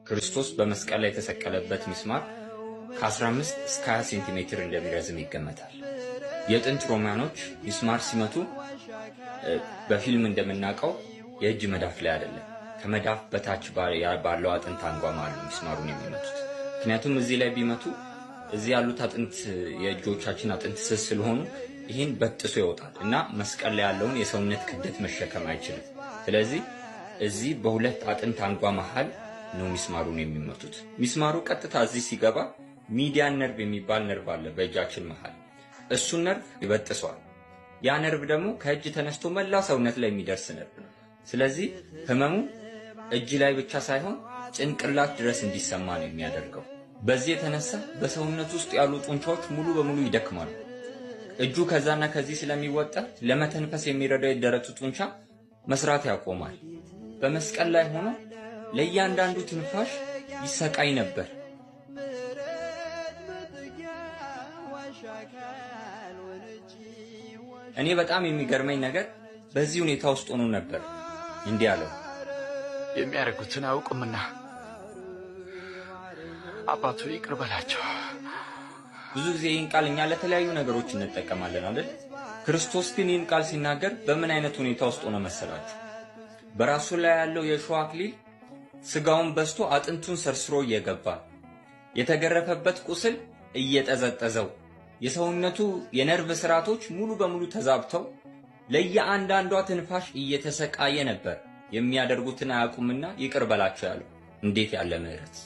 ክርስቶስ በመስቀል ላይ የተሰቀለበት ሚስማር ከ15 እስከ 20 ሴንቲሜትር እንደሚረዝም ይገመታል። የጥንት ሮማኖች ሚስማር ሲመቱ በፊልም እንደምናውቀው የእጅ መዳፍ ላይ አይደለም፣ ከመዳፍ በታች ባለው አጥንት አንጓ መሃል ነው ሚስማሩን የሚመቱት። ምክንያቱም እዚህ ላይ ቢመቱ እዚህ ያሉት አጥንት የእጆቻችን አጥንት ስስ ስለሆኑ ይህን በጥሶ ይወጣል እና መስቀል ላይ ያለውን የሰውነት ክብደት መሸከም አይችልም። ስለዚህ እዚህ በሁለት አጥንት አንጓ መሃል ነው ሚስማሩን የሚመቱት። ሚስማሩ ቀጥታ እዚህ ሲገባ median nerve የሚባል ነርቭ አለ በእጃችን መሃል፣ እሱን ነርቭ ይበጥሰዋል። ያ ነርቭ ደግሞ ከእጅ ተነስቶ መላ ሰውነት ላይ የሚደርስ ነርቭ ነው። ስለዚህ ህመሙ እጅ ላይ ብቻ ሳይሆን ጭንቅላት ድረስ እንዲሰማ ነው የሚያደርገው። በዚህ የተነሳ በሰውነት ውስጥ ያሉ ጡንቻዎች ሙሉ በሙሉ ይደክማሉ። እጁ ከዛና ከዚህ ስለሚወጠር ለመተንፈስ የሚረዳው የደረቱ ጡንቻ መስራት ያቆማል። በመስቀል ላይ ሆኖ ለእያንዳንዱ ትንፋሽ ይሰቃይ ነበር። እኔ በጣም የሚገርመኝ ነገር በዚህ ሁኔታ ውስጥ ሆኖ ነበር እንዲህ አለው፣ የሚያደርጉትን አያውቁምና አባቱ ይቅር በላቸው። ብዙ ጊዜ ይህን ቃል እኛ ለተለያዩ ነገሮች እንጠቀማለን አይደል? ክርስቶስ ግን ይህን ቃል ሲናገር በምን አይነት ሁኔታ ውስጥ ሆኖ መሰላችሁ? በራሱ ላይ ያለው የእሾህ አክሊል ስጋውን በስቶ አጥንቱን ሰርስሮ እየገባ፣ የተገረፈበት ቁስል እየጠዘጠዘው፣ የሰውነቱ የነርቭ ስርዓቶች ሙሉ በሙሉ ተዛብተው ለየአንዳንዷ ትንፋሽ እየተሰቃየ ነበር። የሚያደርጉትን አያውቁምና ይቅር በላቸው ያለው። እንዴት ያለ ምሕረት!